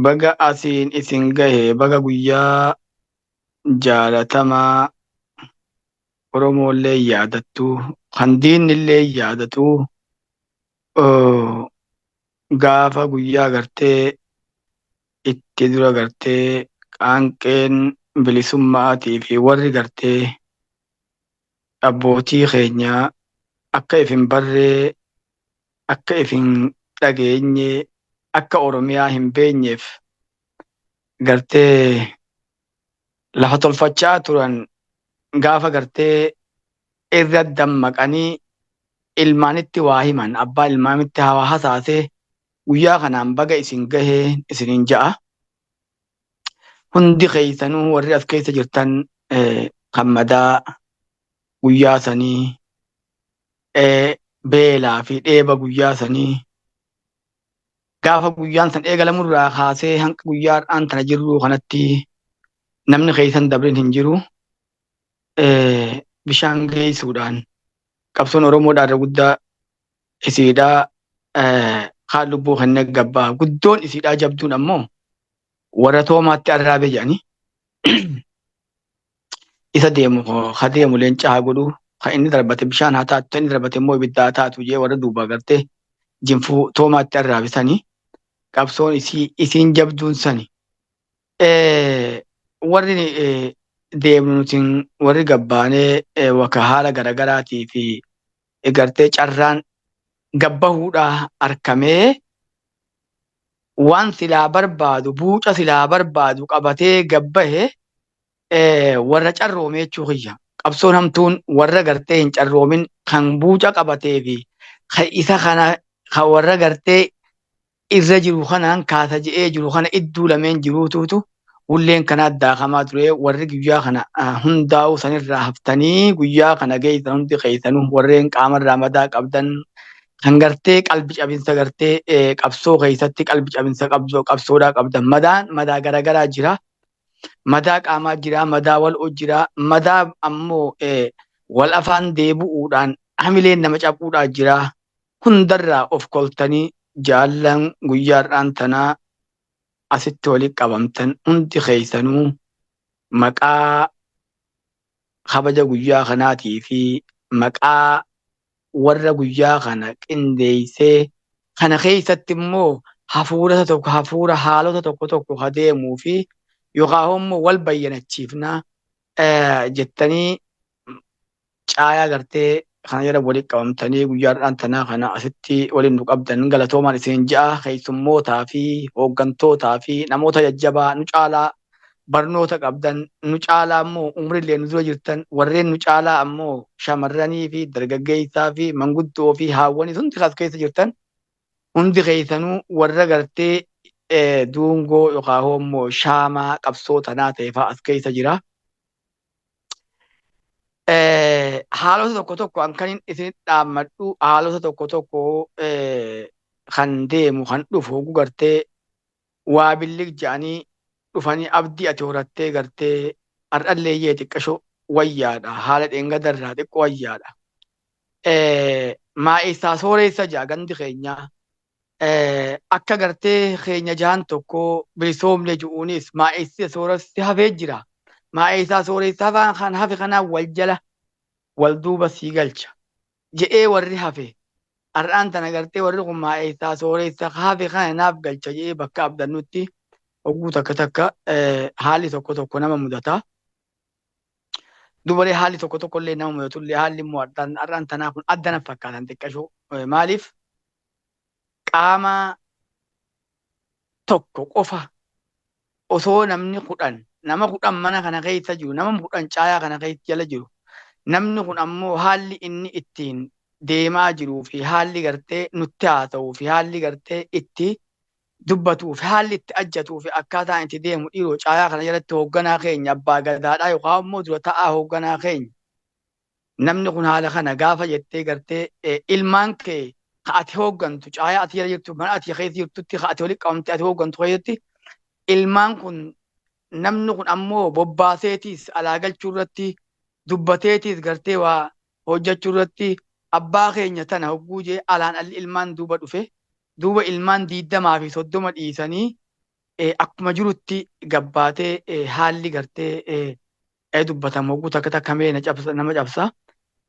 Baga asiin isin gahe, baga guyyaa jaalatamaa Oromoollee yaadattu, kan diinillee yaadatu, gaafa guyyaa gartee itti dura gartee qaanqeen bilisummaatii fi warri gartee abbootii keenyaa akka if hin barree, akka if hin dhageenye, akka Oromiyaa hin beenyeef gartee lafa tolfachaa turan, gaafa gartee irra dammaqanii ilmaanitti waa himan, abbaan ilmaanitti waa hasaasee, guyyaa kanaan baga isin gahee isinin ja'a. Hundi keessanuu warri as keessa jirtan kan madaa guyyaa sanii, beelaa fi dheeba guyyaa sanii, gaafa guyyaan san eegalamurraa kaasee hanga guyyaa har'aan tana jirru kanatti namni keessan dabrin hin jiru. Bishaan geessuudhaan qabsoon Oromoodhaa irra guddaa isiidhaa kaan lubbuu kennee gabbaa guddoon isiidhaa jabduun ammoo warra toomaatti arraabe jedhanii isa deemu ka deemu leenca haa godhu, kan inni darbate bishaan haa taatu, inni darbate immoo ibidda haa taatu jee warra duuba gartee jinfuu toomaatti arraabisanii qabsoon isii isiin jabduun sani. Warri deemnu nuti warri gabbaanee waka haala garagaraatii fi gartee carraan gabbahuudhaa arkamee waan silaa barbaadu, buuca silaa barbaadu qabatee gabbahe warra carroome jechuu kiyya. Qabsoon hamtuun warra gartee hin carroomin kan buuca qabatee fi kan isa kana kan warra gartee irra jiru kanaan kaasa je'ee jiru kana idduu lameen jiruutuutu hulleen kanaa daakamaa ture. Warri guyyaa kana hundaa'uu sanirraa haftanii guyyaa kana geessan hundi keessanuu warreen qaamarraa madaa qabdan, kan gartee qalbi cabinsa gartee qabsoo keessatti qalbi cabinsa qabsoodhaa qabdan, madaan madaa garagaraa jira. Madaa qaamaa jira, madaa wal'oo jira, madaa ammoo wal afaan deebi'uudhaan hamileen nama cabuudhaa jira. Hundarraa of koltanii jaallan guyyaa har'aan tanaa asitti walitti qabamtan hundi keessanuu maqaa kabaja guyyaa kanaatii fi maqaa warra guyyaa kana qindeessee kana keessatti immoo hafuurota tokko hafuura haalota tokko tokko ka deemuu fi yookaan immoo wal bayyanachiifnaa jettanii caayaa gartee kana jala walitti qabamtanii guyyaa har'aan tanaa kana asitti waliin nu qabdan galatoomaan isin ja'a. Keessummootaa fi hooggantootaa fi namoota jajjabaa nu caalaa barnoota qabdan, nu caalaa immoo umrillee nu dura jirtan, warreen nu caalaa ammoo shamarranii fi dargaggeessaa fi manguddoo fi haawwanii hundi as keessa jirtan hundi keessanuu warra gartee duungoo yookaan immoo shaamaa qabsoo tanaa ta'e fa'aa as keessa jira. Haalota tokko tokko an kan isin dhaammadhu, haalota tokko tokko kan deemu kan dhufu hogguu gartee waa billig jedhanii dhufanii abdii ati horattee gartee har'allee iyyee xiqqasho wayyaadha, haala dheengadarraa xiqqoo wayyaadha. Maa'eessaa sooreessa ja'a gandi keenyaa akka gartee keenya jahan tokko bilisoomne ju'uunis maa'eessi sooressi hafee jira. Maa'eessaa sooreessa hafaan kan hafe kanaan wal jala wal duuba sii galcha je'ee warri hafe har'aan tana gartee warri kun maa'eessaa sooreessa hafe kana naaf galcha je'ee bakka abdannutti hogguu takka takka haalli tokko tokko nama mudata. Dubaree haalli tokko tokko illee nama mudatullee haalli immoo har'aan tanaa kun adda na fakkaatan xiqqashoo. Maaliif qaama tokko qofa osoo namni 10, nama 10 mana kana keessa jiru, nama 10 caayaa kana keessa jala jiru, namni kun ammoo haalli inni ittiin deemaa jiruu fi haalli gartee nutti haasa'uu fi haalli gartee itti dubbatuu fi haalli itti ajjatuu fi akkaataan itti deemu dhiiroo caayaa kana jalatti hoogganaa keenya abbaa gadaadhaa yookaan immoo dura ta'aa hoogganaa keenya namni kun haala kana gaafa jettee gartee ilmaan kee ka ati hooggantu caayaa ati jala jirtu, mana ati keessa jirtutti ka ati walitti qabamtee ati hooggantu keessatti ilmaan kun namni kun ammoo bobbaaseetiis alaa galchuu irratti dubbateetiis gartee waa hojjechuu irratti abbaa keenya tana hogguu jee alaan alli ilmaan duuba dhufe duuba ilmaan 20 fi 30 dhiisanii. Akkuma jirutti gabbaatee haalli gartee dubbatamu hogguu takka takka mee nama cabsa.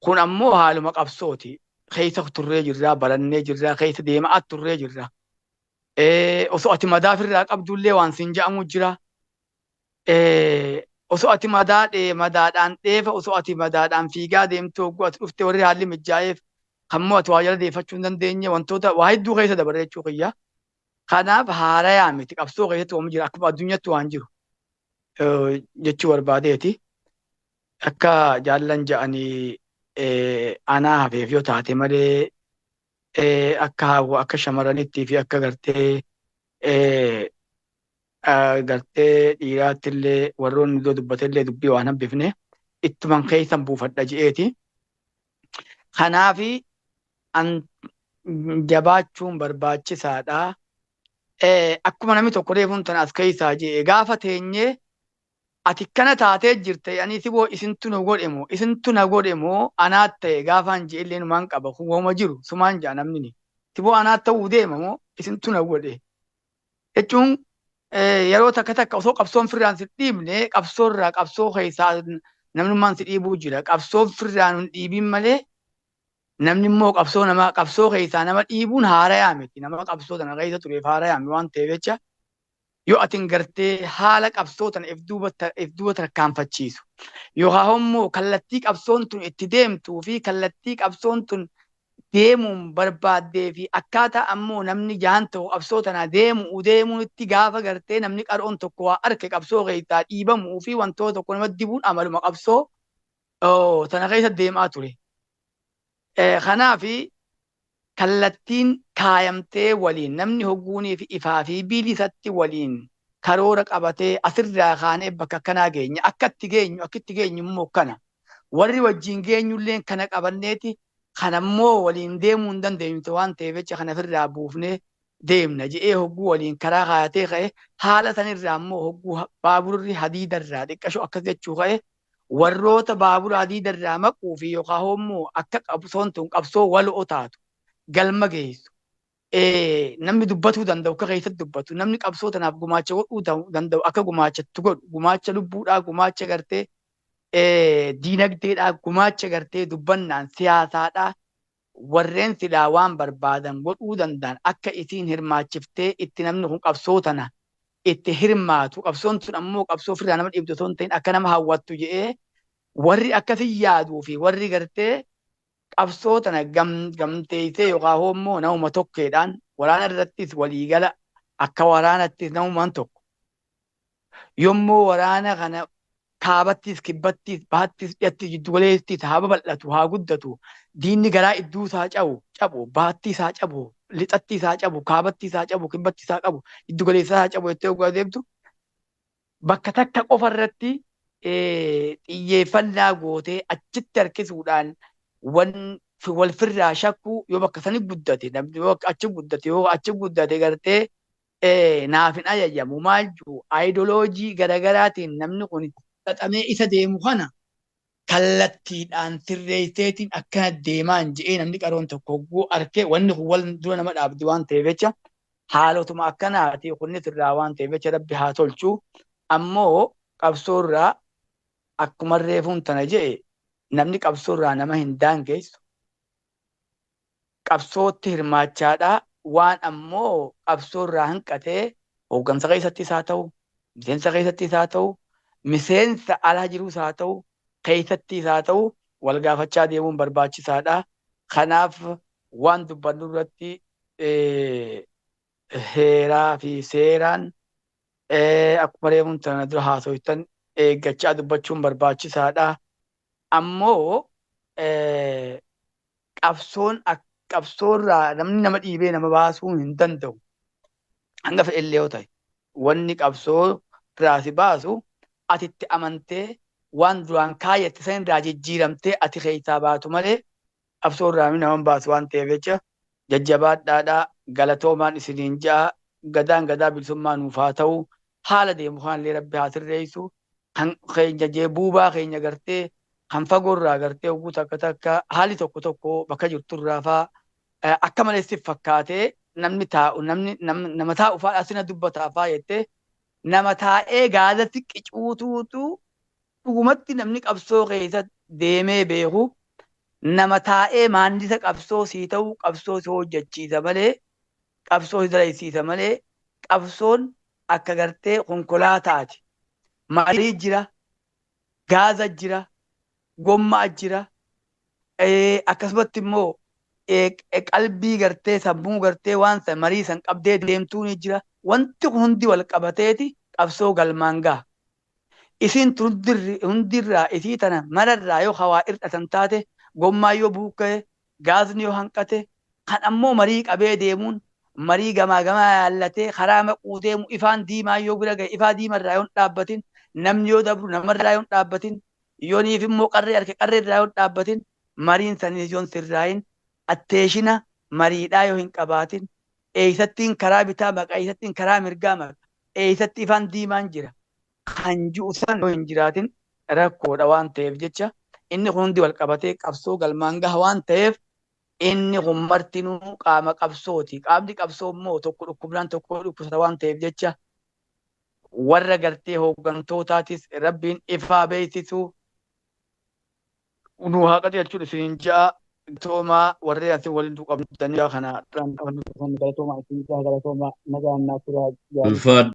Kun ammoo haaluma qabsooti. Keessa turree jirra, barannee jirra, keessa deemaa turree jirra. Osoo ati madaa ofirraa qabdullee waan siin ja'amu jira. Osoo ati madaa madaadhaan dheefa, osoo ati madaadhaan fiigaa deemtu hogguu ati dhufte warri haalli mijaa'eef kammoo ati waa jala deeffachuu hin dandeenye, wantoota waa hedduu keessa dabarre jechuu kiyya. Kanaaf haarayaa miti, qabsoo keessatti waan jira, akkuma addunyaatti waan jiru jechuu barbaadeeti. Akka jaallan ja'anii anaa hafeef yoo taate malee, akka akka shamarranittii fi akka gartee dhiiraatti illee warroonni iddoo dubbate dubbii waan hambifne ittuman keessan buufadha je'eeti. Kanaafi an jabaachuun barbaachisaadha. Akkuma namni tokko reefuun tana as keessaa je'e, gaafa teenyee ati kana taatee jirte, ani si boo isintu nu godhe moo isintu na godhe moo anaat ta'e gaafaan je'ellee numaan qaba, kun wooma jiru sumaan ja'a namni ni. Si boo anaat ta'uu deema moo isintu na godhe jechuun yeroo takka takka osoo qabsoon firraan si dhiibne, qabsoorraa qabsoo keessaa namnummaan si dhiibuu jira. Qabsoon firraan hin dhiibin malee namni immoo qabsoo nama qabsoo keessaa nama dhiibuun haarayaa miti. Nama qabsoo tana keessa tureef haarayaa miti waan ta'eef jecha, yoo atin gartee haala qabsoo tana if duuba tarkaanfachiisu yookaan immoo kallattii qabsoon tun itti deemtuu fi kallattii qabsoon tun deemuun barbaaddee fi akkaataa ammoo namni jahan ta'u qabsoo tana deemu deemuun itti gaafa gartee namni qaroon tokko waa arke qabsoo keessaa dhiibamuu fi wantoota tokko nama dibuun amaluma qabsoo tana keessa deemaa ture. Kanaafi kallattiin kaayamtee waliin namni hogguunii fi ifaa fi bilisatti waliin karoora qabatee asirraa kaanee bakka akkanaa geenya, akka itti geenyu, akka itti geenyu immoo kana warri wajjin geenyulleen kana qabanneeti, kanammoo waliin deemuu hin dandeenyu waan ta'eef jecha kana ofirraa buufnee deemna je'ee hogguu waliin karaa kaayatee ka'e, haala sanirraa immoo hogguu baaburri hadiidarraa xiqqasho akkas jechuu ka'e, warroota baabura hadiidarraa maquu fi yookaan immoo akka qabsoon tun qabsoo waloo taatu galma geessu, namni dubbatuu danda'u akka keessatti dubbatu, namni qabsoo tanaaf gumaacha godhuu danda'u akka gumaachatti godhu, gumaacha lubbuudhaa, gumaacha gartee diinagdeedhaa, gumaacha gartee dubbannaan siyaasaadhaa, warreen silaa waan barbaadan godhuu danda'an akka isiin hirmaachiftee itti namni kun qabsoo tana itti hirmaatu, qabsoon tun ammoo qabsoo ofirraa nama dhiibdu osoo hin ta'in akka nama hawwattu je'ee warri akkasii yaaduu fi warri gartee qabsoo tana gamteessee yookaan immoo namuma tokkeedhaan waraana irrattis waliigala akka waraanattis namumaan tokko yommuu waraana kana kaabattis, kibbattis, bahattis, dhiyattis, jiddugaleettis haa babal'atu, haa guddatu, diinni garaa idduu isaa cabu cabu, bahattis haa cabu, lixattis haa cabu, kaabattis haa cabu, kibbattis haa qabu, jiddugaleessaa haa cabu jettee hoggaa deemtu, bakka takka qofa irratti xiyyeeffannaa gootee achitti harkisuudhaan wan wal firraa shakkuu, yoo bakka sani guddate, namni yoo achi guddate, yoo achi guddate gartee naaf hin ajajamu maal jiru, aayidoloojii garagaraatiin namni kun xaxamee isa deemu kana kallattiidhaan sirreesseetiin akkana deemaan je'ee namni qaroon tokko hogguu arkee wanni kun wal dura nama dhaabdi waan ta'eef jecha, haalotuma akkanaati kunis irraa waan ta'eef jecha rabbi haa tolchu. Ammoo qabsoorraa akkuma reefuun tana je'e, namni qabsoorraa nama hin daangeessu, qabsootti hirmaachaadha. Waan ammoo qabsoorraa hanqatee hooggansa keessattis haa ta'u, miseensa keessattis haa ta'u, miseensa alaa jirus haa ta'u, keessattis haa ta'u, wal gaafachaa deemuun barbaachisaadha. Kanaaf waan dubbannu irratti heeraa fi seeraan akkuma reefuun tana dura haasoytan eeggachaa dubbachuun barbaachisaadha. Ammoo qabsoon qabsoorraa namni nama dhiibee nama baasuu hin danda'u. Hanga fedhellee yoo ta'e, wanni qabsoo irraa si baasu ati itti amantee waan duraan kaayyatte san irraa jijjiiramtee ati keessaa baatu malee qabsoo irraa nama hin baasu waan ta'eef jecha, jajjabaadhaadhaa, galatoomaan isiniin ja'a. Gadaan gadaa bilisummaa nuuf haa ta'u. Haala deemu kanallee rabbi haa sirreessu. Kan keenya buubaa keenya gartee kan fagoorraa gartee hogguu takka takka haalli tokko tokko bakka jirturraa faa akka malee siif fakkaatee namni taa'u, namni nama taa'u faa asina dubbataa faa jettee. Nama taa'ee gaazatti qicuutuutu dhugumatti namni qabsoo keessa deemee beeku nama taa'ee maandisa qabsoo sii ta'uu, qabsoo si hojjechiisa malee, qabsoo si dalaysiisa malee. Qabsoon akka gartee konkolaataati. Marii jira, gaaza jira, gommaa jira, akkasumatti immoo qalbii gartee sammuu gartee waan san marii san qabdee deemtuu ni jira. Wanti kun hundi wal qabateeti qabsoo galmaan gaha. Isin hundirraa isii tana mararraa yoo hawaa hir'atan taate, gommaa yoo buukka'e, gaazni yoo hanqate, kan ammoo marii qabee deemuun marii gamaa gamaa yaallatee karaa maquu deemu, ifaan diimaa yoo bira gahe ifaa diimarraa yoo hin dhaabbatin, namni yoo dabru namarraa yoo hin dhaabbatin, yooniif immoo qarree arke qarree irraa yoo hin dhaabbatin, mariin sanis yoo hin sirraayin, atteeshina mariidhaa yoo hin qabaatin, eeysattiin karaa bitaa maqa, eeysattiin karaa mirgaa maqa, eeysatti ifaan diimaan jira kan ji'u san yoo hin jiraatin rakkoodha. Waan ta'eef jecha inni kun hundi wal qabatee qabsoo galmaan gaha. Waan ta'eef inni kun martinuu qaama qabsooti. Qaamni qabsoo immoo tokko dhukkubnaan tokko dhukkubsata. Waan ta'eef jecha warra gartee hooggantootaatis Rabbiin ifaa beeksisu nu haa qajeelchuun isiniin ja'a. Galatoomaa. Warreen asii waliin qabdanii kana galatoomaa isin ja'a. Galatoomaa, nagaan naa turaa. Ulfaadhu.